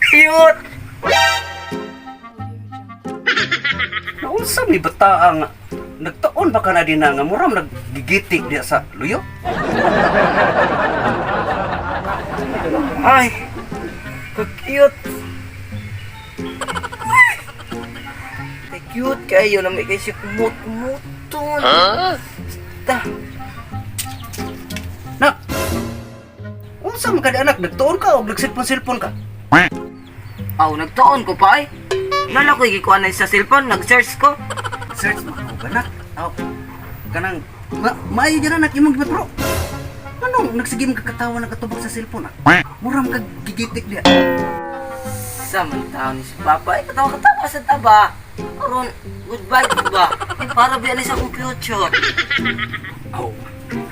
Cute! Naunsa mi bata nga nagtaon ba ka na din na nga muram naggigitik diya sa luyo? Ay, ka-cute. Ka-cute kayo, lamay kayo siya kumot-kumuton. Ta, Nak. Unsa man ka di anak nagtuon ka og nagsilpon-silpon ka? aw, nagtuon ko pa ay. Nala ko gikuha na sa cellphone, nag-search ko. Search mo ako anak. Aw. Kanang maayo dyan anak imong gibot bro. Anong nagsige mo kakatawa nakatubag sa cellphone ah? Muram kag gigitik diya. Sa man taon ni si Papa, ay katawa-katawa sa taba. Aron, goodbye ko ba? Ay, para biya sa akong future. Aw.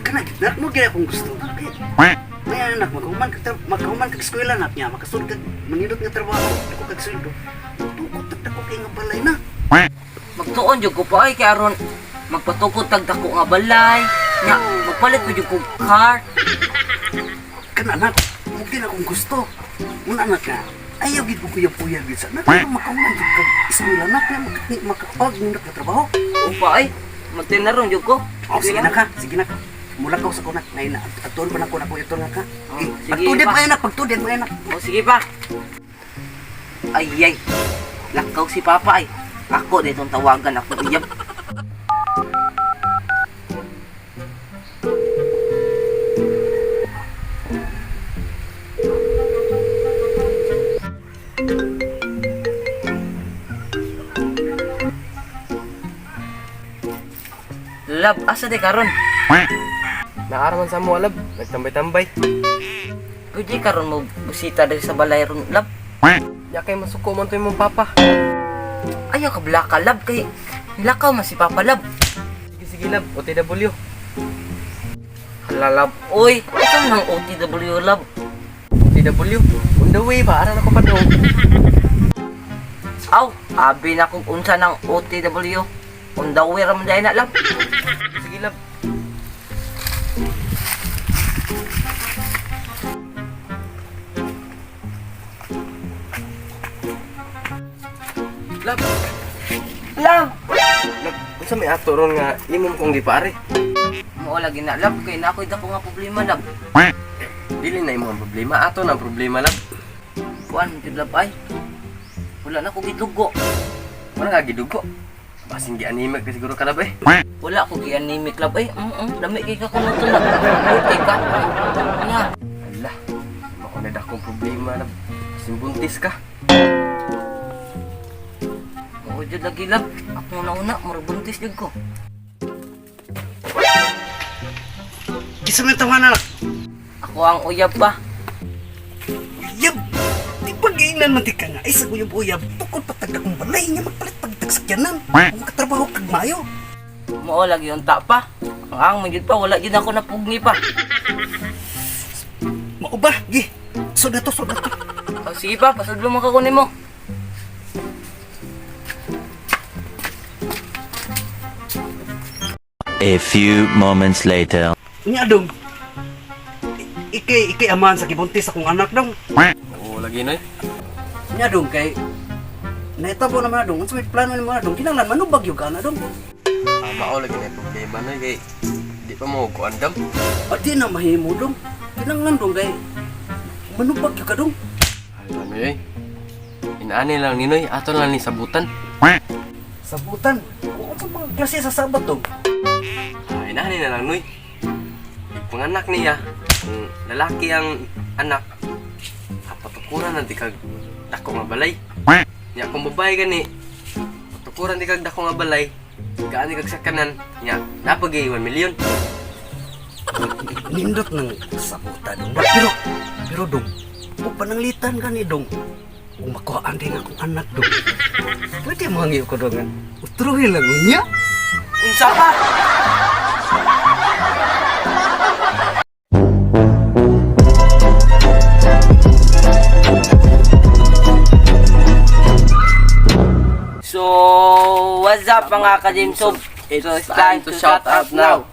Kana gid nak mo gid akong gusto. Kay may anak maghuman ka maghuman kag eskwela nak niya makasud kag manindot nga trabaho dako kag sweldo. Tukot tag dako kay nga balay na. Magtuon jud ko pa ay kay aron magpatukod tag dako nga balay. Nya, magpalit ko jud kog car. Kana anak mo gid akong gusto. Una anak na ayaw gid ko kuyab-uyab gid sa anak. Pero makahuman gid kag eskwela nak niya makapag nindot nga trabaho. Upa ay, magtinaron jud ko. Oh, sige na ka, sige na ka. Mula ka sa kunak, nay na. Atuon pa na ko na ko ito na ka. Oh, Eh, sige pagtudid pa. mo anak, pagtudid mo anak. O sige pa. Ay ay. Lakaw si Papa ay. Ako ditong tawagan ako uyab. Lab, asa di karon? Naaraman sa mo alab, nagtambay-tambay. Pwede karon mo busita diri sa balay ron, lab. Ya kay masuko man to imong papa. Ayaw ka blaka lab kay nilakaw man si Papa lab. Sige sige lab, OTW. Hala lab, oy, ito nang OTW lab. OTW, on the way ba? Aran ako pa do. Aw, abi na kung unsa ng OTW. On the way ra man dahil na lab. Sige lab. Lab, Lab! lab, unsa may ato ron nga imong kong gipare? Mao lagi na lab kay na ako'y dako nga problema lab. Dili na imong problema, ato na ang problema lab. Kuan jud lab ay. Wala na ko gidugo. Wala ka gidugo. Basin gi-anemic ka siguro ka lab eh. Wala ko gi-anemic lab ay. Lami kay ka kuno to lab. Buti ka. Na. Ala, mao na dakong problema lab. Basin buntis ka. Mao jud lagi lab. Ako na una murag buntis jud ko. Kisa man tawanan anak. Ako ang uyab pa. Uyab. Di ba giinan man di ka nga ay sa uyab-uyab tukod patag akong balay niya magpalit pagtagsakyanan. Kung makatrabaho kag maayo. Mao lagi unta pa. Ang ang man jud pa wala jud ako napugni pa. Mao ba? Gi. Sud na to, sud na to. O, sige pa, pasudlo mo ka kunin mo. A few moments later. Nya dong. Ikay ikay amahan sa gibuntis akong anak dong. Oo, lagi noy. Nya dong kay naitabo naman na dong. Unsa may plano nimo na dong? Kinahanglan manubag yung ka na dong. Ah, mao lagi na problema noy kay di pa mo ko andam. Ah, di na mahimo dong. Kinahanglan dong kay manubag yung ka dong. Ala noy. eh. Inaani lang ni noy, ato lang ni sabutan. Sabutan. Kung sa mga klase sa sabat dong. Ah, inaani na lang noy. Panganak niya, kung lalaki ang anak, patukuran na di kag dako nga balay. Nya kung babae gani, patukuran di kag dako nga balay. Gaani kag sakanan, nya napagay 1 million. Nindot ng sabutan dong. Pero, pero dong, kung pananglitan ka ni dong, kung makuhaan din akong anak dong, pwede mo hangi ko dong nga. Utruhin lang unya. Unsa pa? So, what's up mga ka-Jamesob? It's So, time to shout out now.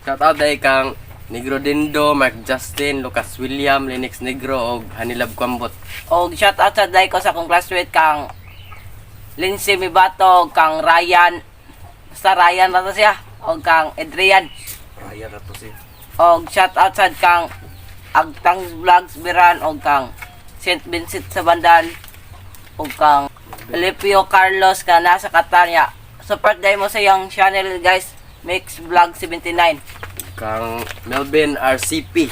Shout out dahil kang Negro Dindo, Mark Justin, Lucas William, Lennox Negro og Hanilab Kwambot. Og shout out sa day ko sa akong classmate kang Lindsay Mibato, kang Ryan. Basta Ryan na to siya. Og kang Adrian. Raya na to siya. Og shout out sad kang Agtang Vlogs Biran og kang St. Vincent sa Bandal og kang Alipio Carlos ka nasa Catania. Support dahil mo sa iyang channel, guys, Mix Vlog 79. Kang Melvin RCP.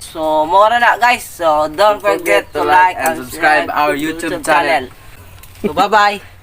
So, mura na, guys. So, don't forget to like and subscribe our YouTube channel. So, bye-bye.